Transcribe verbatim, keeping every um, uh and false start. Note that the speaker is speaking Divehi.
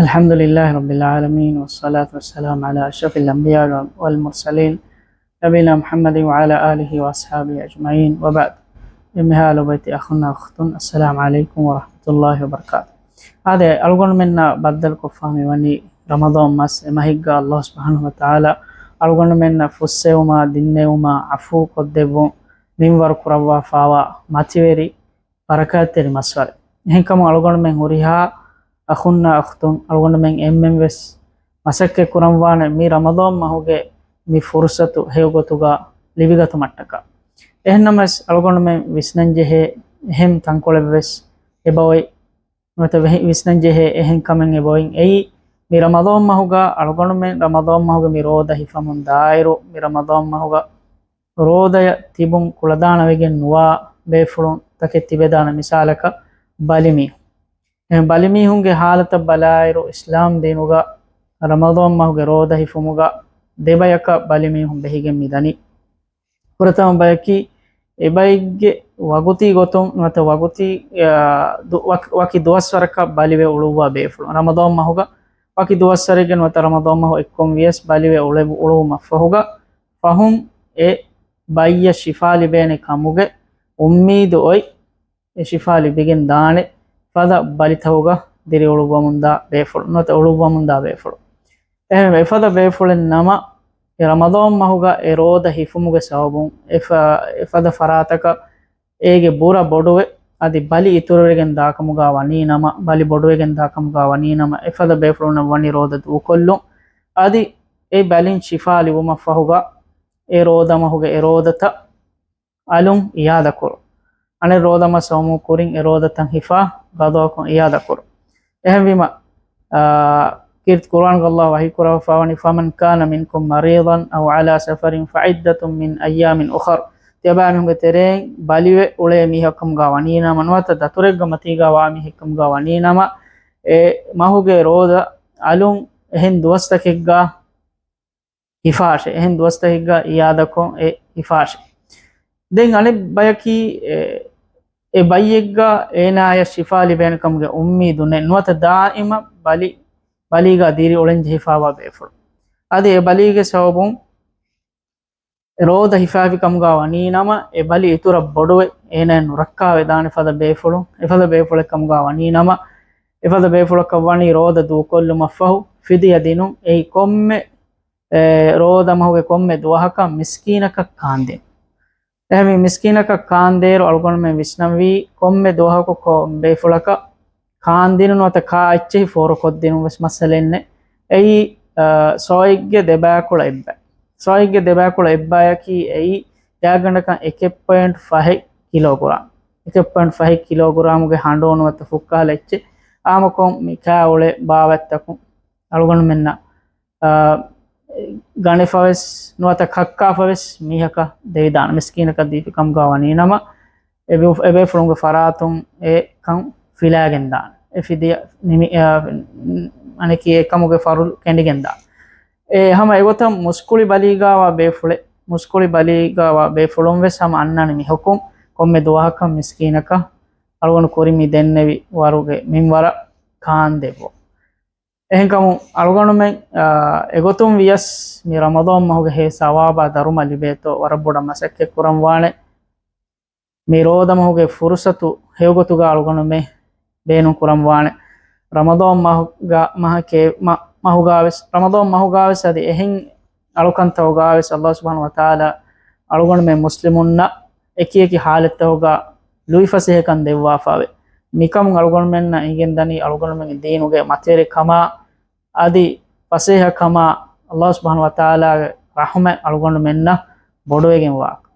الحمد لله رب العالمين، والصلاة والسلام على أشرف الأنبياء والمرسلين، نبينا محمد وعلى آله وأصحابه أجمعين، وبعد. އެންމެހާ ލޮބުވެތި އަޚުންނާ އުޚްތުން، السلام عليكم ورحمة الله وبركاته. އާދެ، އަޅުގަނޑުމެންނަށް ބައްދަލުކޮށްފަ މިވަނީ ރަމަޟާން މަސް. އެ މަހެއްގަ ﷲ ސުބްޙާނަހޫ ވަތަޢާލާ އަޅުގަނޑުމެންނަށް ފުއްސެވުމާ، ދިންނެވުމާ، ޢަފޫ ކޮށްދެއްވުން މިންވަރު ކުރައްވާފާވާ މަތިވެރި ބަރަކާތްތެރި މަސްވަރެއް. އެހެންކަމުން އަޅުގަނޑުމެން ހުރިހާ އަޚުންނާ އުޚްތުން، އަޅުގަނޑުމެން އެންމެން ވެސް މަސައްކަތް ކުރަންވާނެ މި ރަމަޟާން މަހުގެ މި ފުރުޞަތު ހެޔޮގޮތުގަ ލިބިގަތުމަށްޓަކާ. އެހެންނަމަވެސް އަޅުގަނޑުމެން ވިސްނަންޖެހޭ އެހެން ތަންކޮޅެއްވެސް އެބައޮތް. ނުވަތަ ވެހި-، ވިސްނަންޖެހޭ އެހެން ކަމެއް އެބައޮތް. އެއީ، މި ރަމަޟާން މަހުގަ އަޅުގަނޑުމެން ރަމަޟާން މަހުގެ މި ރޯދަ ހިފަމުން ދާއިރު، މި ރަމަޟާން މަހުގަ ރޯދަޔަށް ތިބުން ކުޅަދާނަވެގެން ނުވާ ބޭފުޅުން ތަކެއް ތިބެދާނެ. މިސާލަކަށް ބަލިމީހުން. އެހެން ބަލިމީހުންގެ ހާލަތަށް ބަލާއިރު، އިސްލާމް ދީނުގަ ރަމަޟާން މަހުގެ ރޯދަ ހިފުމުގަ ދެބަޔަކަށް ބަލިމީހުން ބެހިގެން މިދަނީ. ފުރަތަމަ ބަޔަކީ އެބައެއްގެ ވަގުތީ ގޮތުން ނުވަތަ ވަގުތީ، އާ، ދު-، ވަކި، ވަކި ދުވަސްވަރަކަށް ބަލިވެ އުޅުއްވާ ބޭފުޅުން. ރަމަޟާން މަހުގަ ވަކި ދުވަސްވަރެއްގެ ނުވަތަ ރަމަޟާން މަހު އެއްކޮން ވިޔަސް ބަލިވެ އުޅެ-، އުޅުއްވުމަށްފަހުގަ، ފަހުން އެ ބައްޔަށް ޝިފާ ލިބޭނެ ކަމުގެ އުއްމީދު އޮތް، އެ ޝިފާ ލިބިގެން ދާނެ ފަދަ ބަލިތަކުގަ ދިރިއުޅުއްވަމުންދާ ބޭފުޅު، ނުވަތަ އުޅުއްވަމުންދާ ބޭފުޅު. އެހެން އެފަދަ ބޭފުޅެއް ނަމަ، އެ ރަމަޟާން މަހުގަ އެ ރޯދަ ހިފުމުގެ ސަބަބުން އެފަ-، އެފަދަ ފަރާތަކަށް އޭގެ ބުރަ ބޮޑުވެ، އަދި ބަލި އިތުރުވެގެން ދާކަމުގަ ވަނީ ނަމަ، ބަލި ބޮޑުވެގެން ދާކަމުގަ ވަނީ ނަމަ، އެފަދަ ބޭފުޅުންނަށް ވަނީ ރޯދަ ދޫކޮށްލުން. އަދި އެ ބަލިން ޝިފާ ލިބުމަށް ފަހުގަ، އެ ރޯދަ މަހުގެ އެ ރޯދަތައް އަލުން އިއާދަކުރުން. އަނެއް ރޯދަ މަސް އައުމުގެ ކުރިން އެ ރޯދަތައް ހިފާ ގަޟާކޮށް އިއާދަކުރުން. އެހެންވީމަ، އާ، ކީރިތި ޤުރުއާންގަ ﷲ ވަޙީ ކުރައްވާފަވަނީ، "فمن كان منكم مريضا أو على سفر فعدة من أيام أخر." ތިޔަބައިމީހުންގެ ތެރެއިން ބަލިވެ އުޅޭ މީހަކަމުގަ ވަނީނަމަ، ނުވަތަ ދަތުރެއްގަ މަތީގަ ވާ މީހެއްކަމުގަ ވަނީނަމަ، އެ މަހުގެ ރޯދަ އަލުން އެހެން ދުވަސްތަކެއްގަ ހިފާށޭ. އެހެން ދުވަސްތަކެއްގަ އިއާދަކޮށް އެ ހިފާށޭ. ދެން އަނެއް ބަޔަކީ، އެ، އެ ބައްޔެއްގަ އޭނާޔަށް ޝިފާ ލިބޭނެ ކަމުގެ އުއްމީދު ނެތް. ނުވަތަ ދާއިމަށް ބަލި، ބަލީގަ ދިރި އުޅެން ޖެހިފާވާ ބޭފުޅު. އަދި އެ ބަލީގެ ސަބަބުން ރޯދަ ހިފާފި ކަމުގަ ވަނީ ނަމަ، އެ ބަލި އިތުރަށް ބޮޑުވެ، އޭނާ ނުރައްކާވެދާނެ ފަދަ ބޭފުޅު، އެފަދަ ބޭފުޅެއް ކަމުގަ ވަނީ ނަމަ، އެފަދަ ބޭފުޅަކަށް ވަނީ ރޯދަ ދޫކޮށްލުމަށްފަހު ފިދިޔަ ދިނުން. އެއީ ކޮންމެ އެ، ރޯދަ މަހުގެ ކޮންމެ ދުވަހަކަށް މިސްކީނަކަށް ކާންދިނުން. އެހެންވީ މިސްކީނަކަށް ކާންދޭއިރު އަޅުގަނޑުމެން ވިސްނަންވީ ކޮންމެ ދުވަހަކު ކޮ-، ބޭފުޅަކަށް ކާންދިނުން ނުވަތަ ކާ އެއްޗެހި ފޯރުކޮށްދިނުން ވެސް މައްސަލައެއް ނެތް. އެއީ، އަ، ސޯއެއްގެ ދެބައިކުޅަ އެއްބައި. ސޯއެއްގެ ދެބައިކުޅަ އެއްބައަކީ އެއީ ގާތްގަނޑަކަށް އެކެއް ޕޮއިންޓް ފަހެއް ކިލޯގްރާމް. އެކެއް ޕޮއިންޓް ފަހެއް ކިލޯގްރާމުގެ ހަނޑޫ ނުވަތަ ފުއްކަހަލަ އެއްޗެއް. އާއްމުކޮށް މި ކާ އުޅޭ ބާވަތްތަކުން އަޅުގަނޑުމެންނަށް އާ، ގަނެފަވެސް ނުވަތަ ކައްކާފަވެސް މީހަކަށް ދެވިދާނެ. މިސްކީނަކަށް ދީފި ކަމުގަ ވަނީ ނަމަ، އެ ބޭ-، އެބޭފުޅުންގެ ފަރާތުން އެ ކަން ފިލާގެން ދާނެ. އެ ފިދިޔަ ނިމި-، އާ، އަނެކީ އެ ކަމުގެ ފަރުޟު ކެނޑިގެން ދާނެ. އެ ހަމަ އެގޮތަށް މުސްކުޅި ބަލީގާވާ ބޭފުޅެއް، މުސްކުޅި ބަލީގާވާ ބޭފުޅުން ވެސް ހަމަ އަންނާނެ މި ހުކުމް، ކޮންމެ ދުވަހަކަށް މިސްކީނަކަށް އަޅުގަނޑު ކުރިން މި ދެންނެވި ވަރުގެ މިންވަރަށް ކާން ދެއްވުން. އެހެންކަމުން އަޅުގަނޑުމެން، އާ، އެގޮތުން ވިޔަސް މި ރަމަޟާން މަހުގެ ހެޔޮ ސަވާބާ ދަރުމަ ލިބޭތޯ ވަރަށް ބޮޑަށް މަސައްކަތް ކުރަން ވާނެ. މި ރޯދަ މަހުގެ ފުރުޞަތު ހެޔޮގޮތުގަ އަޅުގަނޑުމެން ބޭނުން ކުރަން ވާނެ. ރަމަޟާން މަހުގަ-، މަހަކޭ-، މަ-، މަހުގާވެސް، ރަމަޟާން މަހުގާވެސް އަދި އެހެން އަޅުކަންތަކުގާވެސް ﷲ ސުބްޙާނަހޫ ވަތަޢާލާ އަޅުގަނޑުމެން މުސްލިމުންނަށް އެކިއެކި ޙާލަތްތަކުގަ ލުއިފަސޭހަކަން ދެއްވާފައެވެ. މިކަމުން އަޅުގަނޑުމެންނަށް އެނގެންދަނީ އަޅުގަނޑުމެންގެ ދީނުގެ މަތިވެރިކަމާ އަދި ފަސޭހަކަމާ ﷲ ސުބްޙާނަހޫ ވަތަޢާލާގެ ރަޙުމަތް އަޅުގަނޑުމެންނަށް ބޮޑުވެގެންވާކަން.